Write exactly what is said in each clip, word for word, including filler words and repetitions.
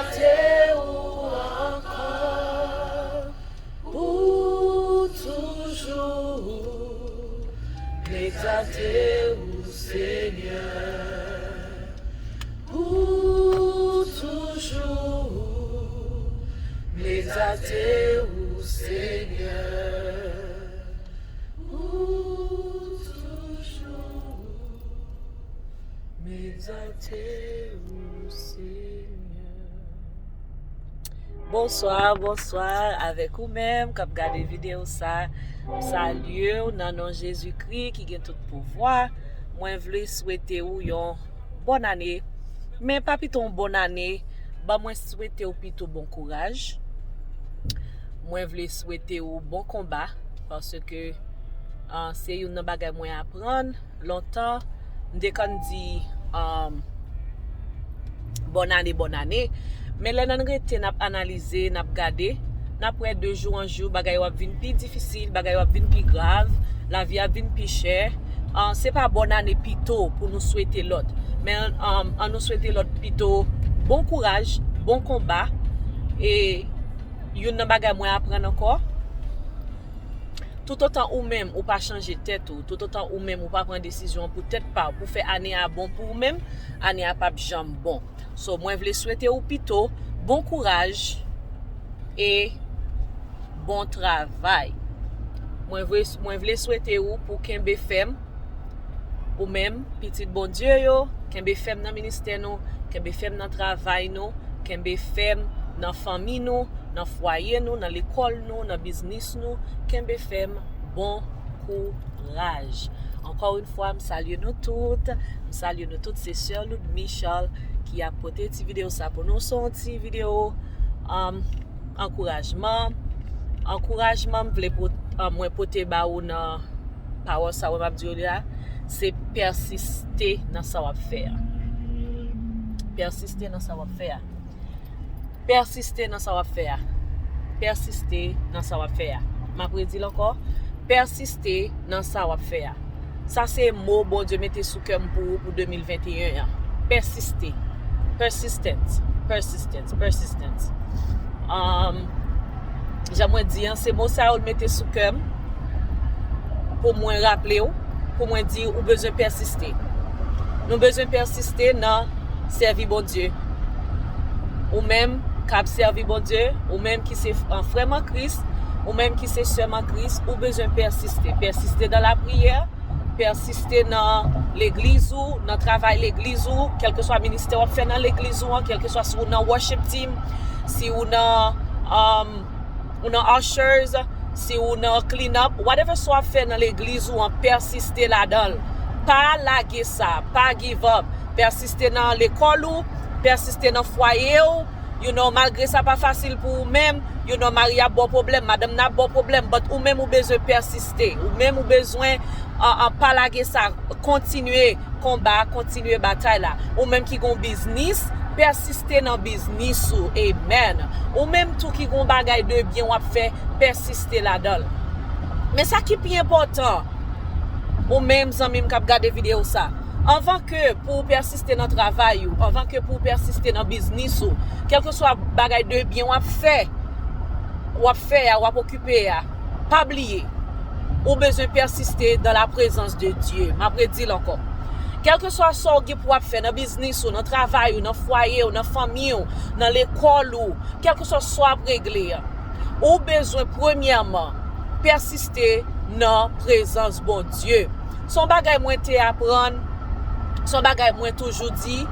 Egzate ou ankò pou toujou. M egzate ou, Senyè, pou toujou. M egzate ou, Senyè, pou toujou. M egzate ou, Senyè. Bonswa, bonswa avèk ou menm k ap gade videyo sa. M salye w nan non Jezikri ki gen tout pouvwa. Mwen vle swete ou yon bòn ane. Men pa pito yon bòn ane, ban mwen swete w pito bon kouraj. Mwen vle swete w bon konba, paske, ah, se youn nan bagay mwen aprann lontan. M te konn di, um, bòn ane, bòn ane. Men lè n rete, n ap analize, n ap gade, n ap wè de jou an jou, bagay yo ap vin pi difisil, bagay yo ap vin pi grav, lavi ap vin pi chè. Ah, se pa bòn ane pito pou nou swete lòt. Men, um, an nou swete lòt pito bon kouraj, bon konba. E youn nan bagay mwen aprann ankò, toutotan ou menm ou pa chanje tèt ou, toutotan ou menm ou pa pran desizyon pou tèt pa w, pou fè ane a bon pou ou menm, ane a p ap janm bon. So, mwen vle swete ou pito bon kouraj e bon travay. Mwen vle, mwen vle swete ou pou kenbe fèm, ou menm, pitit Bondye yo, kenbe fèm nan ministè nou, kenbe fèm nan travay nou, kenbe fèm nan fanmi nou, nan fwaye nou, nan lekòl nou, nan biznis nou, kenbe fèm, bon kouraj. Ankò yon fwa, m salye nou tout, m salye nou tout, se sè Loud Michel ki ap pote ti videyo sa pou nou, se yon ti videyo, um, ankourajman. Ankourajman m vle pot-, um, mwen pote ba ou nan pawòl sa mwen ap di w la, se pèsiste nan sa w ap fè a. Pèsiste nan sa w ap fè a. Pèsiste nan sa w ap fè a. Pèsiste nan sa w ap fè a. M ap redi l ankò. Pèsiste nan sa w ap fè a. Sa se mo Bondye mete sou kè m pou ou pou de mil venteyen an. Pèsiste. Persistence. Persistence. Persistence. Um, jan mwen di an, se mo sa yo l mete sou kè m pou mwen raple w, pou mwen di ou bezwen pèsiste. Nou bezwen pèsiste nan sèvi Bondye. Ou menm k ap sèvi Bondye, ou menm ki se f-, an frè m an Kris, ou menm ki se sè m an Kris, ou bezwen pèsiste. Pèsiste nan lapriyè, pèsiste nan legliz ou, nan travay legliz ou, kèlkeswa ministè w ap fè nan legliz ou an, kèlkeswa si w nan worship team, si w nan, um, ou nan ushers, si w nan clean up, whatever sa w ap fè nan legliz ou an, pèsiste ladan l. Pa lage sa, pa give up. Pèsiste nan lekòl ou, pèsiste nan fwaye w, you know, malgre sa pa fasil pou ou menm, you know, mari ap ba w pwoblèm, madanm nan ap ba w pwoblèm, but ou menm ou bezwen pèsiste. Ou menm ou bezwen, an, an, pa lage sa, kontinye konba, kontinye batay la. Ou menm ki gon biznis, pèsiste nan biznis ou. Amen. Ou menm tou ki gon bagay de byen w ap fè, pèsiste ladan l. Men sa ki pi enpòtan, ou menm zanmi m k ap gade videyo sa, anvan ke pou w pèsiste nan travay ou, anvan ke pou w pèsiste nan biznis ou, kèlkeswa bagay de byen w ap fè, w ap fè a, w ap okipe a, pa bliye, ou bezwen pèsiste dans la présence de Dieu. M ap redi l ankò. Kèlkeswa sa w gen pou w ap fè nan biznis ou, nan travay ou, nan fwaye ou, nan fanmi ou, nan lekòl ou, kèlkeswa sa w ap regle a, ou bezwen premyèman pèsiste nan prezans Bondye. Se yon bagay mwen te aprann, se yon bagay mwen toujou di,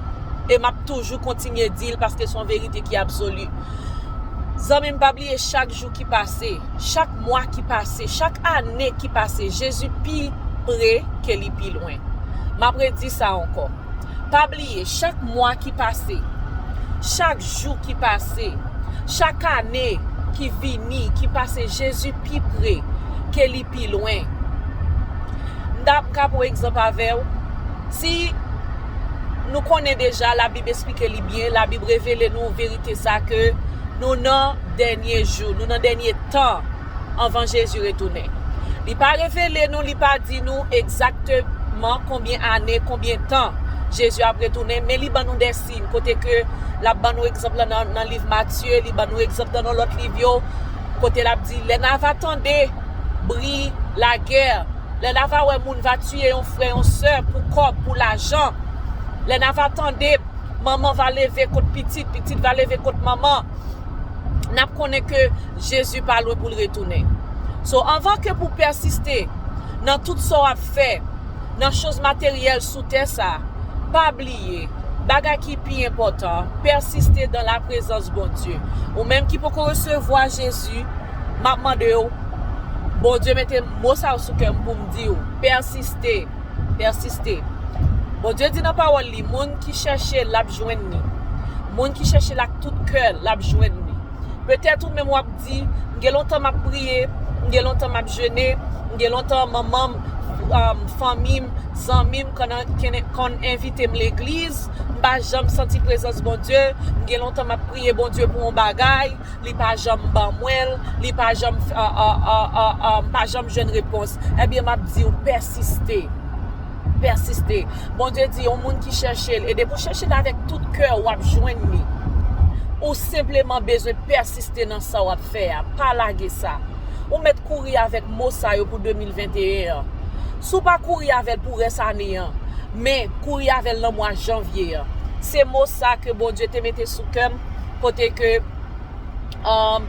e m ap toujou kontinye di l paske se yon verite ki absoli. Zanmi m, pa bliye chak jou ki pase, chak mwa ki pase, chak ane ki pase, Jezi pi pre ke li pi lwen. M ap redi sa ankò. Pa bliye, chak mwa ki pase, chak jou ki pase, chak ane ki vini, ki pase, Jezi pi pre ke li pi lwen. M ta, m ka pran egzanp avè w. Si nou konnen deja, Labib esplike li byen, Labib revele nou verite sa ke nou nan dènye jou, nou nan dènye tan anvan Jezi retounen. Li pa revele nou, li pa di nou egzakteman konbyen ane, konbyen tan Jezi ap retounen, men li ban nou de siy, kote ke l ap ban nou egzanp lan nan, nan liv Matye, li ban nou egzanp nan, nan lòt liv yo, kote l ap di, lè n ava tande bri lagè, lè n ava wè moun va tiye yon frè, yon sè pou kòb, pou lajan, lè n ava tande manman va leve kont pitit, pitit va leve kont manman, n ap konnen ke Jezi pa lwen pou l retounen. So, anvan ke pou pèsiste nan tout sa w ap fè, nan choz materyèl sou tè sa, pa bliye, bagay ki pi enpòtan, pèsiste dan la prezans Bondye. Ou menm ki poko resevwa Jezi, m ap mande w, Bondye mete mo sa yo sou kè m pou m di w, pèsiste, pèsiste. Bondye di nan pawòl li, moun ki chèche l, l ap jwenn li. Moun ki chèche l ak tout kè l, l ap jwenn li. Petèt ou menm w ap di, m gen lontan m ap priye, m gen lontan m ap jene, m gen lontan manman m, um, fanmi m, zanmi m konn, konn envite m legliz, m pa janm santi prezans Bondye, m gen lontan m ap priye Bondye pou yon bagay, li pa janm ban mwen l, li pa janm, uh, uh, uh, uh, uh, m pa janm jwenn repons. Ebyen, m ap di w, pèsiste. Pèsiste. Bondye di, yon moun ki chèche l, e depi w chèche l avèk tout kè w, w ap jwenn li. Ou senpleman bezwen pèsiste nan sa w ap fè a. Pa lage sa. Ou mèt kouri avèk mo sa yo pou de mil venteyen an. Si w pa kouri avè l pou rès ane an, men kouri avè l nan mwa janvye an. Se mo sa ke Bondye te mete sou kè m, kote ke, um,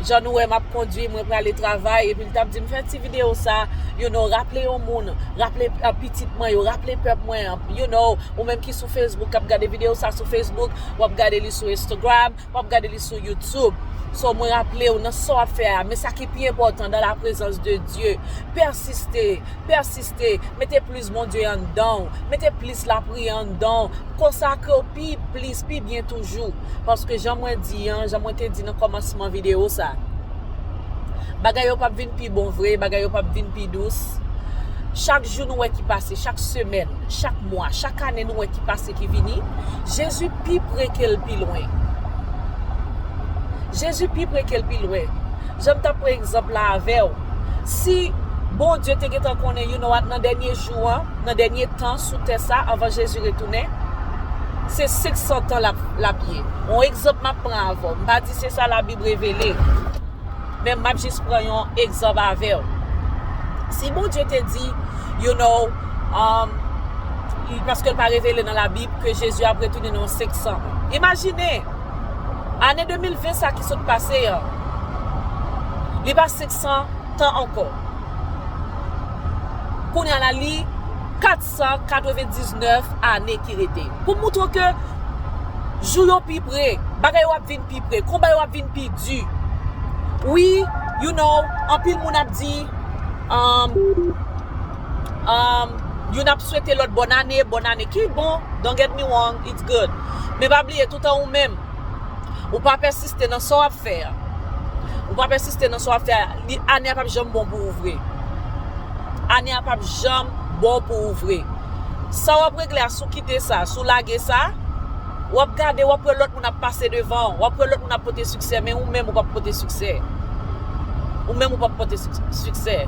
jan nou wè m ap kondui, mwen prale travay, epi l t ap di m, fè ti videyo sa, you know, raple yon moun, raple, uh, pitit mwen yo, raple pèp mwen an, you know, ou menm ki sou Facebook, k ap gade videyo sa sou Facebook, w ap gade li sou Instagram, w ap gade li sou YouTube. So, mwen raple w nan sa w ap fè a, men sa ki pi enpòtan, dans la présence de Dieu, pèsiste, pèsiste, mete plis Bondye anndan w, mete plis lapriyè anndan w, konsakre w pi plis, pi byen toujou. Paske jan mwen di an, jan mwen te di nan kòmansman videyo sa, bagay yo p ap vin pi bon vre, bagay yo p ap vin pi dous. Chak jou nou wè ki pase, chak semèn, chak mwa, chak ane nou wè ki pase, ki vini, Jezi pi pre ke l pi lwen. Jezi pi pre ke l pi lwen. Jan m t ap pran egzanp la avè w, si Bondye te gentan konnen, you know what, nan dènye jou an, nan dènye tan sou tè sa, anvan Jezi retounen, se senk san tan l ap, l ap ye. Yon egzanp m ap pran avè w. M pa di se sa Labib revele. Men m ap jis pran yon egzanp avè w. Si Bondye te di, you know, um, li, paske l pa revele nan Labib ke Jezi ap retounen nan senk san an. Imajine, ane de mil ven sa ki sot pase an, li pa senk san tan ankò. Kounye a la, li kat san katrevendiznèf ane ki rete. Pou montre w ke jou yo pi pre, bagay yo ap vin pi pre, konba yo ap vin pi di. Wi, you know, anpil moun ap di, um, um, youn ap swete lòt bòn ane, bòn ane ki bon, don't get me wrong, it's good. Men pa bliye, toutan ou menm, ou pa pèsiste nan sa w ap fè a, ou pa pèsiste nan sa w ap fè a, li, ane a p ap janm bon pou ou vre. Ane a p ap janm bon pou ou vre. Sa w ap regle a, si w kite sa, si w lage sa, w ap gade, w ap wè lòt moun ap pase devan w, w ap wè lòt moun ap pote siksè, men ou menm ou p ap pote siksè. Ou menm ou p ap pote sik-, siksè.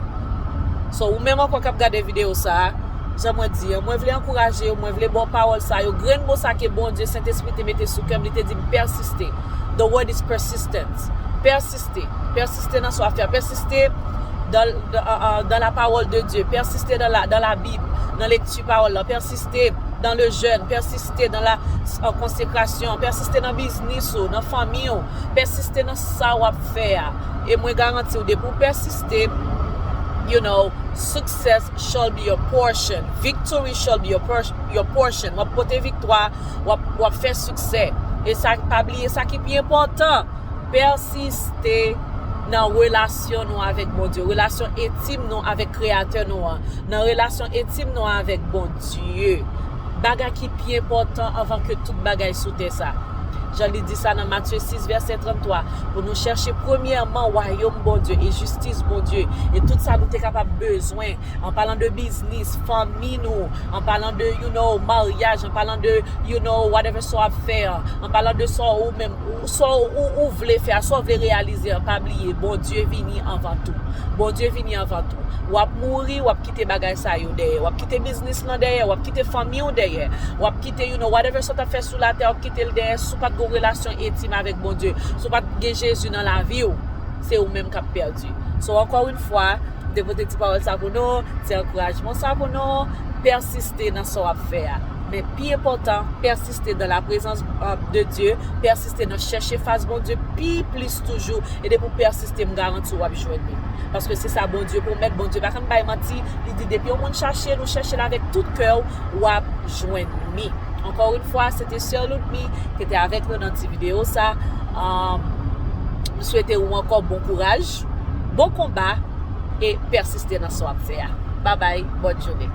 So, ou menm ankò k ap gade videyo sa a, jan mwen di an, mwen vle ankouraje w, mwen vle ba w pawòl sa yo, grenn mo sa ke Bondye, Sentespri te mete sou kè m, li te di m pèsiste. The word is persistence. Pèsiste. Pèsiste nan sa w ap fè. Pèsiste dans, dans, euh, euh, dans la parole de Dieu. Pèsiste dans la, dans la Bible, nan lekti pawòl la. Pèsiste dans le jeûne. Pèsiste dans la, euh, consécration. Pèsiste nan biznis ou, nan fanmi w. Pèsiste nan sa w ap fè a. E mwen garanti w, depi w pèsiste, you know, success shall be your portion. Victory shall be your por-, your portion. W ap pote viktwa, w ap, w ap fè siksè. E sa, pa bliye sa ki pi enpòtan. Pèsiste nan relasyon nou avèk Bondye, relasyon entim nou avèk Kreyatè nou an, nan relasyon entim nou avèk Bondye. Bagay ki pi enpòtan anvan ke tout bagay sou tè sa. Jan li di sa nan Matye sis vèsè tranntwa, pou nou chèche premyèman wayòm Bondye e jistis Bondye, e tout sa nou te kapab bezwen, an palan de biznis, fanmi nou, an palan de, you know, maryaj, an palan de, you know, whatever sa w ap fè an, an palan de sa ou menm, ou, sa ou, ou vle fè a, sa ou vle reyalize an, pa bliye, Bondye vini anvan tou. Bondye vini anvan tou. W ap mouri, w ap kite bagay sa yo dèyè. W ap kite biznis lan dèyè, w ap kite fanmi w dèyè. W ap kite, you know, whatever sa w t ap fè sou latè, w ap kite l dèyè. Si w pa t gen yon relasyon entim avèk Bondye, si w pa t gen Jezi nan lavi w, se ou menm k ap pèdi. So, ankò yon fwa, m te pote ti pawòl sa pou nou, ti ankourajman sa pou nou. Pèsiste nan sa w ap fè a. Men pi enpòtan, pèsiste dans la présence, euh, de Dieu, pèsiste nan chèche fas Bondye pi plis toujou, e depi w pèsiste, m garanti w w ap jwenn li. Paske se sa Bondye pwomèt, Bondye pa konn bay manti, li di depi yon moun chache l, ou chèche l avèk tout kè w, w ap jwenn li. Encore une fois, c'était Sœur Ludmy qui était avec nous dans cette vidéo. Ça, euh, je souhaite vous encore bon courage, bon combat et persistez dans ce que vous faites. Bye bye, bonne journée.